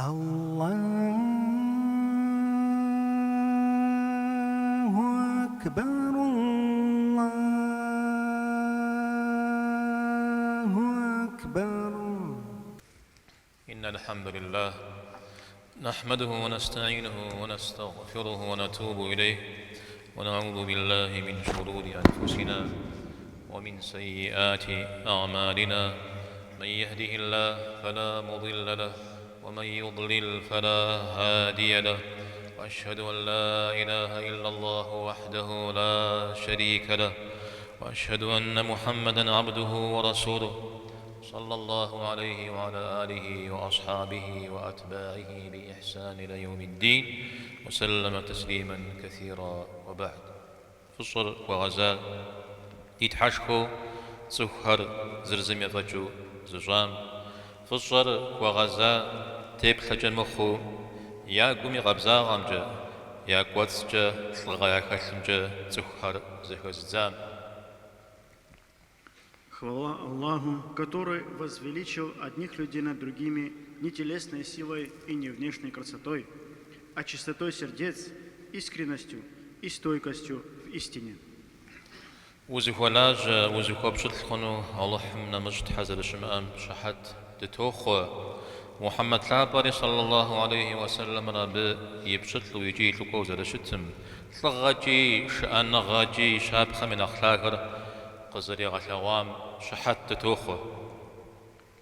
Аллаху акбар, Аллаху акбар. إن الحمد لله نحمده ونستعينه ونستغفره ونتوب إليه ونعوذ بالله من شرور أنفسنا ومن سيئات أعمالنا من يهده الله فلا مضل له ومن يضلل فلا هادي له وأشهد أن لا إله إلا الله وحده لا شريك له وأشهد أن محمدا عبده ورسوله صلى الله عليه وعلى آله وأصحابه وأتباعه بإحسان إلى يوم الدين وسلم تسليما كثيرا وبعد. Фӏыщӏэр хуэгъэза ди Тхьэшхуэу цӏыхухэр зыр зым ефӏэкӏыу зыщӏам, фӏыщӏэр хуэгъэза теплъэкӏэ мыхъуу, я гум и къабзагъэмкӏэ, я кӏуэцӏкӏэ лӏыгъэ яхэлъымкӏэ цӏыхухэр зэхэзыдзам. Хвала Аллаху, который возвеличил одних людей над другими не телесной силой и не внешней красотой, а чистотой сердец, искренностью и стойкостью в истине. Узыхуэлажьэ, узыхуэпщылӏ хъуну Алыхьым нэмыщӏ тхьэ зэрыщымыӏэм щыхьэт дытохъуэ. Мухьэммэд лъапӏэри саллаллаху алейхи уэсэлэмыр абы и пщылӏу икӏи и лӏыкӏуэу зэрыщытым, лӏыгъэкӏи, шыӏэныгъэкӏи щапхъэм и нэхъ лъагэр къызэригъэлъэгъуам щыхьэт дытохъуэ.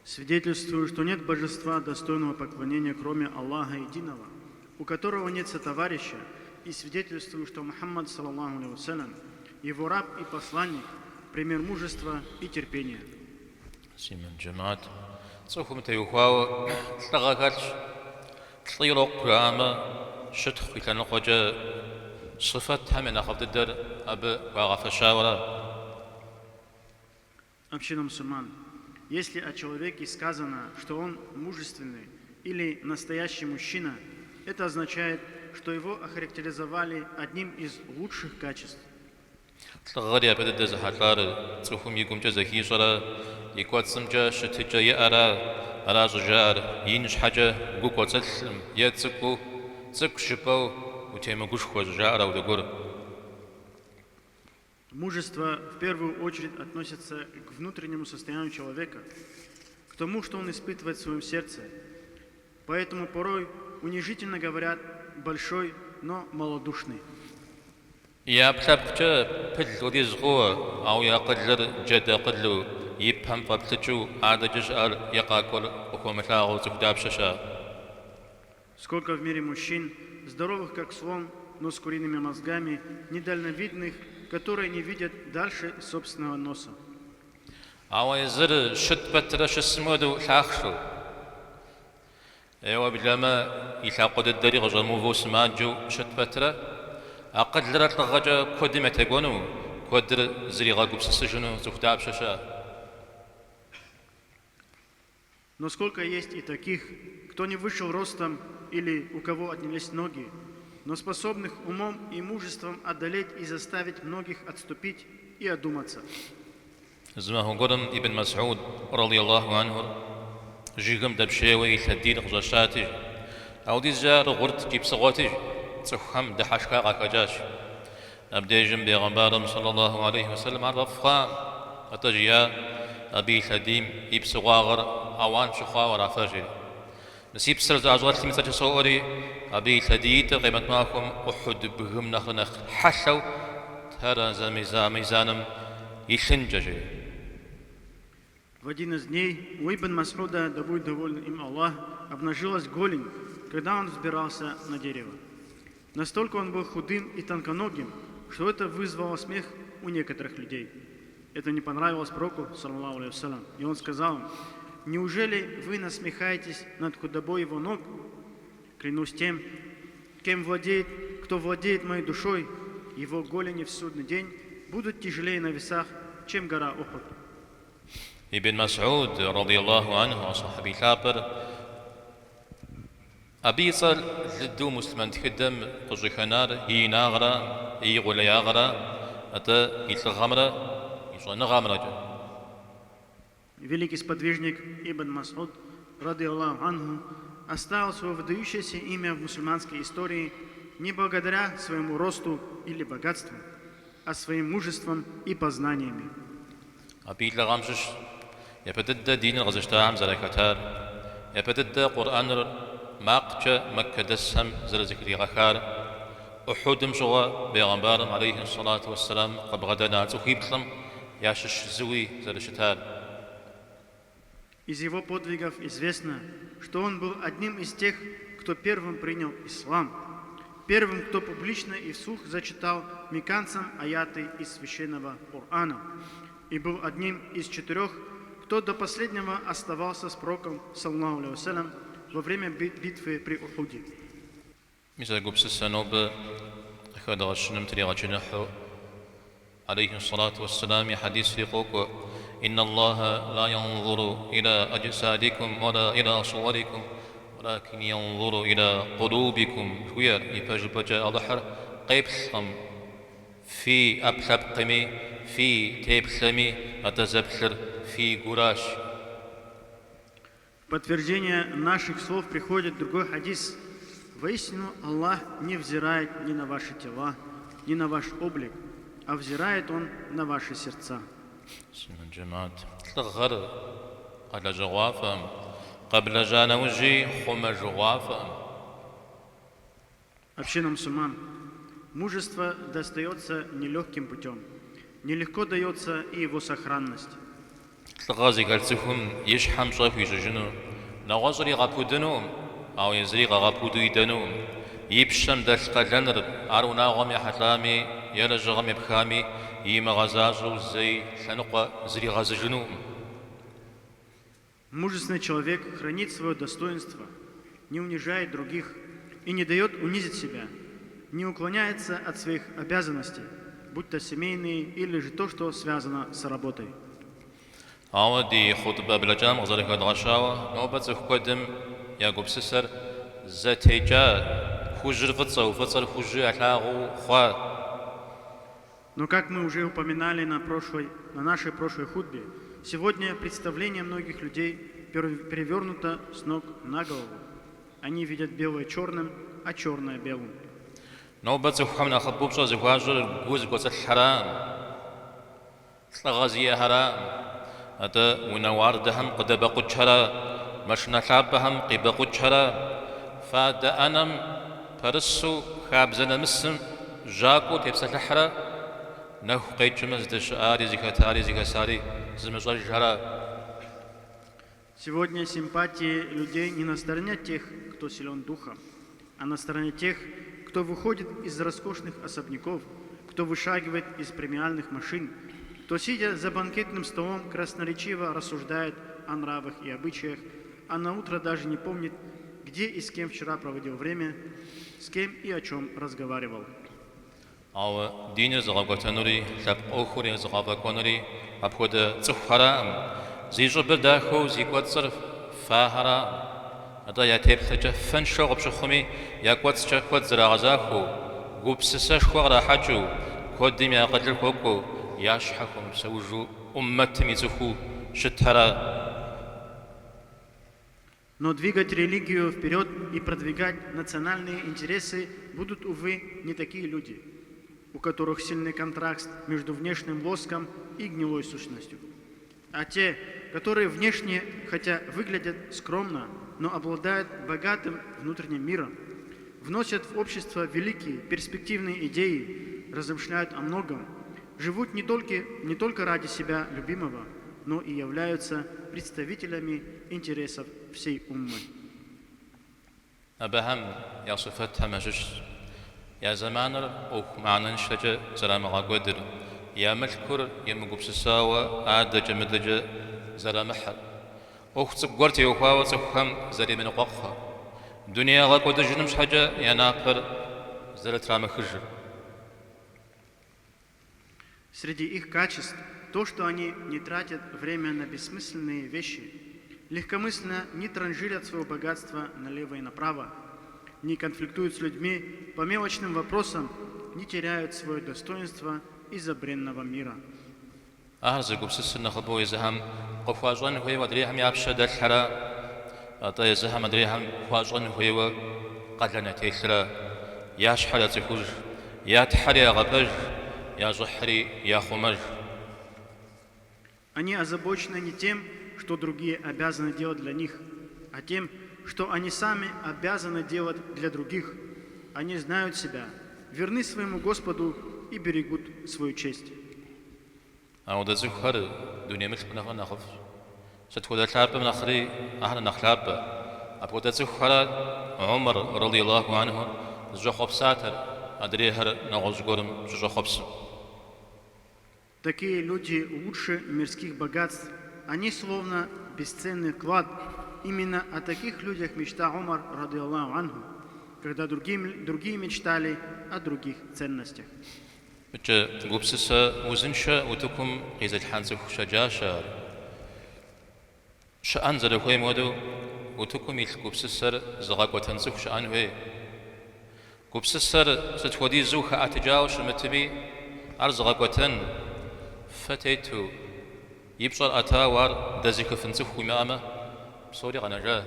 Свидетельствую, что нет божества, достойного поклонения, кроме Аллаха Единого, у которого нет сотоварища, и свидетельствую, что Мухаммад, саллаллаху алейхи вассалям, его раб и посланник, пример мужества и терпения. Муслъымэн жэмыхьэт, цӏыхум теухуауэ лӏыгъэ хэлъщ. Лӏы ирокъу жаӏэмэ, щытхъу и лъэныкъуэкӏэ сыфэтхэм я нэхъыфӏ дыдэр абы хуагъэфэщауэра. Община мусульман, если о человеке сказано, что он мужественный или настоящий мужчина, это означает, что его охарактеризовали одним из лучших качеств. Лӏыгъэр япэ дыдэ зэхьэлӏар цӏыхум и гумкӏэ зэхищӏэрэ и кӏуэцӏымкӏэ щытыкӏэ иӏэрэ, ара щӏыжаӏэр, ин щхьэкӏэ гу кӏуэцӏылъым е цӏыкӏуу, цӏыкӏущ жыпӏэу утемыгушхуэ щӏыжаӏэр ауэдэ гуэр. Мужество в первую очередь относится к внутреннему состоянию человека, к тому, что он испытывает в своем сердце. Поэтому порой унижительно говорят «большой, но малодушный». И ӏэпкълъэпкъкӏэ пыл хуэдиз хъууэ, ауэ и акъылыр джэд акъылу, и пэм фӏэплъыкӏыу адэкӏэ щыӏэр е къакӏуэр къыхуэмылъагъуу цӏыху дапщэ щыӏэ? Сколько в мире мужчин, здоровых как слон, но с куриными мозгами, недальновидных, которые не видят дальше собственного носа. Ауэ езыр щыт пэтрэ щысым хуэдэу лъахъшэу, е уеблэмэ и лъакъуэ дыдэри къыщӏэмыувэу сымаджэу щыт пэтрэ, акъылрэ лӏыгъэкӏэ куэдым ятекӏуэну, куэдыр зригъэгупсысыжыну цӏыху дапщэ щыӏэ? Но сколько есть и таких, кто не вышел ростом или у кого отнялись ноги, но способных умом и мужеством одолеть и заставить многих отступить и одуматься. Зы махуэ гуэрым Ибн Масӏуд, радиаллаху анхур, жыгым дэпщейуэ и лъэдийр къыщӏэщати, ауэдизкӏэ ар гъурт икӏи псыгъуэти, цӏыхухэм дыхьэшха къахэкӏащ. Абдежым бегъымбарым, саллаллаху алейхи уэсэлэм, ар фӏэфӏ хъуакъым, атӏэ жиӏа, абы и лъэдийм и псыгъуагъэр ауан фщыхъуауэ ара фэ, жери. Мы си псэр зыӏэщӏэлъым и цӏэкӏэ соӏуэри, абы и лъэдиитӏыр къемэт махуэм Ухьуд бгым нэхърэ нэхъ хьэлъэу тэразэ мизаным илъынкӏэ, жери. В один из дней у Ибн Мас'уда, да будет доволен им Аллах, обнажилась голень, когда он взбирался на дерево. Настолько он был худым и тонконогим, что это вызвало смех у некоторых людей. Это не понравилось пророку, саллаллаху алейхи вассалям, и он сказал им: «Неужели вы насмехаетесь над худобой его ног? Клянусь тем, кем владеет, кто владеет моей душой, его голени в судный день будут тяжелее на весах, чем гора Ухуд». Ибн Масӏуд, радиаллаху анху, сэхьэби лъапӏэр, абы и цӏэр лыду муслъымэн тхыдэм къыщӏыхэнар и инагърэ и къулеягърэ, атӏэ и лӏыгъэмрэ и щӏэныгъэмрэкӏэ. Великий сподвижник Ибн Мас'уд, радиаллаху анху, оставил свое выдающееся имя в мусульманской истории не благодаря своему росту или богатству, а своим мужеством и познаниями. Абы и лӏыгъэм щыщ япэ дыдэ диныр къэзыщтахэм зэрахэтар, япэ дыдэ Къурӏэныр макъкӏэ мэккэдэсхэм зэрызэхригъэхар, Ухьудым щыгъуэ бегъымбарым алейхи сэлату уэсселам къыбгъэдэна цӏыхуиплӏым ящыщ зыуи зэрыщытар. Из его подвигов известно, что он был одним из тех, кто первым принял ислам, первым, кто публично и вслух зачитал мекканцам аяты из священного Корана, и был одним из четырех, кто до последнего оставался с пророком, саллаллаху алейхи вассалям, во время битвы при Ухуде. Мис а гупсысэ нобэ къыхэдгъэщыным тригъэчыныхьу алейхи сэлату уэсселам и хьэдисри къокӏуэ, Инна Аллахэ ла янзуру иля аджсадикум уэла иля суэрикум, уэлакин янзуру иля къулубикум, жыхуиӏэр, ипэжыпӏэкӏэ Алыхьыр къеплъкъым фи ӏэпкълъэпкъми, фи теплъэми, атӏэ зэплъыр фи гуращ. В подтверждение наших слов приходит другой хадис. Воистину Аллах не взирает ни на ваши тела, ни на ваш облик, а взирает Он на ваши сердца. Муслъымэн джэмэхьэт, лӏыгъэр къэлэжьыгъуафӏэкъым, къэблэжьа нэужьи хъумэжыгъуафӏэкъым. Община мусульман, мужество достается нелегким путем, нелегко дается и его сохранность. Лӏыгъэ зыхэлъ цӏыхум и щхьэм пщӏэ хуищӏыжыну, нэгъуэщӏыр игъэпудынукъым, ауэ езыри къагъэпуду идэнукъым. И пщэм дэлъ къалэныр, ар унагъуэм ехьэлӏами е лэжьыгъэм епхами, имыгъэзащӏэу зэи лъэныкъуэ зригъэзыжынукъым. Мужественный человек хранит свое достоинство, не унижает других и не дает унизить себя, не уклоняется от своих обязанностей, будь то семейные или же то, что связано с работой. Ауэ ди хъутӏбэ блэкӏам къызэрыхэдгъэщауэ, нобэ цӏыху куэдым я гупсысэр зэтекӏа, хужьыр фӏыцӏэу, фӏыцӏэр хужьу ялъагъуу хъуа. Но как мы уже упоминали на, прошлой, на нашей прошлой хутбе, сегодня представление многих людей перевернуто с ног на голову. Они видят белое черным, а черное белым. Нобэ цӏыхухэм нэхъыбэу пщӏэ зыхуащӏыр гу зыкӏуэцӏылъхьэраӏым, лӏыгъэ зиӏэхэраӏым, атӏэ унэ уардэхэм къыдэбэкъукӏхэрэ, машинэ лъапӏэхэм къибэкъукӏхэрэ, фадэ ӏэнэм пэрысу хабзэ нэмысым жьакӏуэу тепсэлъыхьрэ, нэху къекӏмэ здэщыӏари, зыхэтари, зыхэсари зымыщӏэжхэрэ. Сегодня симпатии людей не на стороне тех, кто силен духом, а на стороне тех, кто выходит из роскошных особняков, кто вышагивает из премиальных машин, кто, сидя за банкетным столом, красноречиво рассуждает о нравах и обычаях, а на утро даже не помнит, где и с кем вчера проводил время, с кем и о чем разговаривал. Ауэ диныр зыгъэкӏуэтэнури, лъэпкъ ӏуэхур езыгъэфӏэкӏуэнури апхуэдэ цӏыхухэракъым, зи щӏыбыр дахэу зи кӏуэцӏыр фахэраӏым. Атӏэ я теплъэкӏэ фэншэу къыпщыхъуми, я кӏуэцӏкӏэ куэд зэрагъэзахуэу, гупсысэшхуэ кърахьэкӏыу, куэдым я акъылыр хуэкӏуэу, я щхьэ хуэмыпсэужу ӏуммэтым и цӏыхуу щытхэра. Но двигать религию вперед и продвигать национальные интересы будут, увы, не такие люди, у которых сильный контраст между внешним лоском и гнилой сущностью. А те, которые внешне, хотя выглядят скромно, но обладают богатым внутренним миром, вносят в общество великие перспективные идеи, размышляют о многом, живут не только, не только ради себя любимого, но и являются представителями интересов всей уммы. Абыхэм я сыфэтхэм ящыщщ я зэманыр ӏуэху мыхьэнэншэкӏэ зэрамыгъэкӏуэдыр, я мылъкур емыгупсысауэ адэкӏэ-мыдэкӏэ зэрамыхьыр, ӏуэху цӏыкӏу гуэр теухуауэ цӏыхухэм зэремыныкъуэкъухэр, дуней ягъэкӏуэдыжыным щхьэкӏэ я напэр зэрытрамыхыжыр. Среди их качеств то, что они не тратят время на бессмысленные вещи, легкомысленно не транжирят свое богатство налево и направо, не конфликтуют с людьми по мелочным вопросам, не теряют свое достоинство из-за бренного мира. Ахэр зэгупсысыр нэхъыбэу езыхэм къыхуащӏэн хуейуэ адрейхэм я пщэ дэлъхьэрэ. атӏэ езыхэм адрейхэм хуащӏэн хуейуэ къалэн ятелъра, я щхьэр яцӏыхуж, я Тхьэри ягъэпэж, я щӏыхьри яхъумэж. Они озабочены не тем, что другие обязаны делать для них, а тем, что они сами обязаны делать для других. Они знают себя, верны своему Господу и берегут свою честь. Ауэдэ цӏыхухэр дуней мылъку нэхърэ нэхъыфӏщ. Сыт хуэдэ лъапӏэм нэхъри ахэр нэхъ лъапӏэ. Апхуэдэ цӏыхухэрат Умар радиаллаху анху зыщӏэхъуэпсатэр, адрейхэр нэгъуэщӏ гуэрым щыщӏэхъуэпсым. Такие люди лучше мирских богатств. Они словно бесценный клад. Именно о таких людях мечтал Умар, رضي الله عنه, когда другие, другие мечтали о других ценностях. Мыкӏэ гупсысэ узыншэ утыкум къизылъхьэн цӏыху щэджащэ ар. Щыӏэн зэрыхуейм хуэдэу утыкум илъ гупсысэр зыгъэкӏуэтэн цӏыху щыӏэн хуей. Гупсысэр сыт хуэдизу хэӏэтыкӏауэ щымытми, ар зыгъэкӏуэтэн, фэ тету, и пщӏэр ӏэтауэ ар дэзыхыфын цӏыху уимыӏэмэ, псори къэнэжа.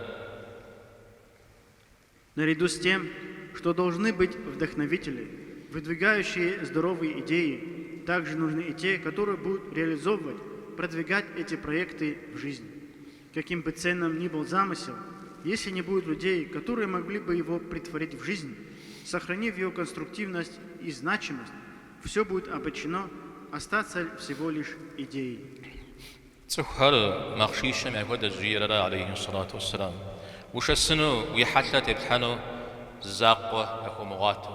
Наряду с тем, что должны быть вдохновители, выдвигающие здоровые идеи, также нужны и те, которые будут реализовывать, продвигать эти проекты в жизнь. Каким бы ценным ни был замысел, если не будет людей, которые могли бы его претворить в жизнь, сохранив его конструктивность и значимость, все будет обречено остаться всего лишь идеей. Цӏыхухэр махъшищэм яхуэдэщ, жиӏэр ара, алейхи сэлату уэсселам. Ушэсыну, уи хьэлъэ теплъхьэну зы закъуэ яхуэмыгъуату.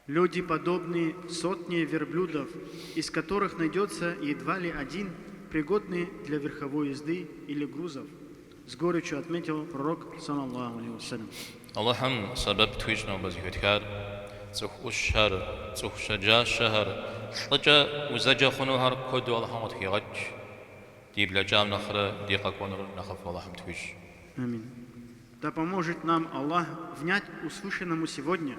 Люди подобны сотне верблюдов, из которых найдется едва ли один, пригодный для верховой езды или грузов, с горечью отметил пророк, صلى الله عليه وسلم. Алыхьым сэбэп тхуищӏ нобэ зэхэтхар, цӏыху ӏущхэр, цӏыху щэджащэхэр, лӏыкӏэ узэджэ хъунухэр куэду Алыхьым къытхигъэкӏ, ди блэкӏам нэхърэ ди къэкӏуэнур нэхъыфӏу Алыхьым тхуищӏ. Амин. Да поможет нам Аллах внять услышанному сегодня,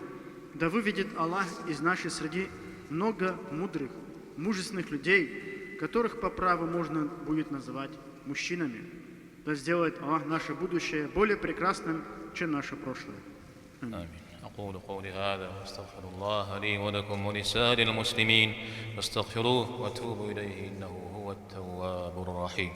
да выведет Аллах из нашей среды много мудрых, мужественных людей, которых по праву можно будет называть мужчинами. Да сделает Аллах наше будущее более прекрасным, чем наше прошлое. آمين أقول قولي هذا وأستغفر الله لي ولكم ولسائر المسلمين فاستغفروه وتوبوا إليه إنه هو التواب الرحيم.